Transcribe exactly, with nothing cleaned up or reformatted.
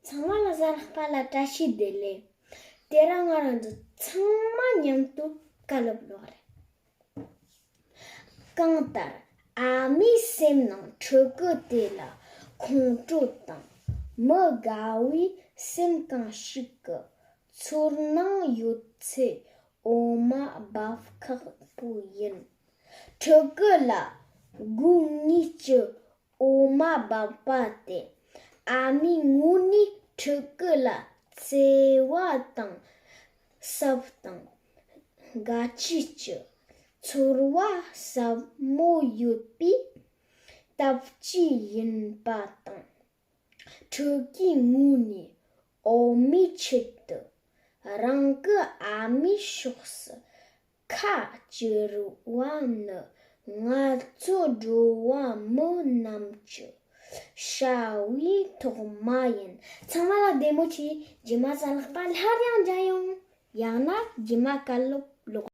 ཚང་མ་ལ་གཟའ་ལྷག་པ་ལ་བཀྲ་ཤིས་བདེ་ལེགས། དེ་རིང་ང་རང་ཚོ་ཚང་མ་མཉམ་དུ་བཀའ་སློབ་ཀློག་རེད། གང་ལྟར་ཨ་མའི་སེམས་ནང་ཕྲུ་གུ་དེ་ལ་ཁོང་ཁྲོ་དང་མི་དགའ་བའི་སེམས་གང་ཞིག་གི་ཚོར་སྣང་ཡོད་ཚད་འོ་མ་སྦ་ཁག་པོ་ཡིན། ཕྲུ་གུ་ལ་སྒོ་གཉིས་ཀྱི་འོ་མ་སྦ་པ་དེ་ཨ་མའི་ངོས་ནས་ཕྲུ་གུ་ལ་བརྩེ་བ་དང་ཟབ་དང་དགའ་སྐྱིད་ཀྱི་ཚོར་བ་ཟབ་མོ་ཡོད་པའི་སྟབས་ཀྱིས་ཡིན་པ་དང་། ཕྲུ་གུའི་ངོས་ནས་འོ་མའི་ཆེད་དུ་རང་གི་ཨ་མའི་ཕྱོགས་སུ་ཁ་བཅར་བ་ནི་ང་ཚོ་འགྲོ་བ་མི་རྣམས་ཀྱི་བྱ་བའི་ཐོག་མ་ཡིན། ཚང་མ་ལ་བདེ་མོ་བྱོས། རྗེས་མ་གཟའ་ལྷག་པ་སླར་ཡང་མཇལ་ཡོང་། ཡང་ན་རྗེས་མ་བཀའ་སློབ་ཀློག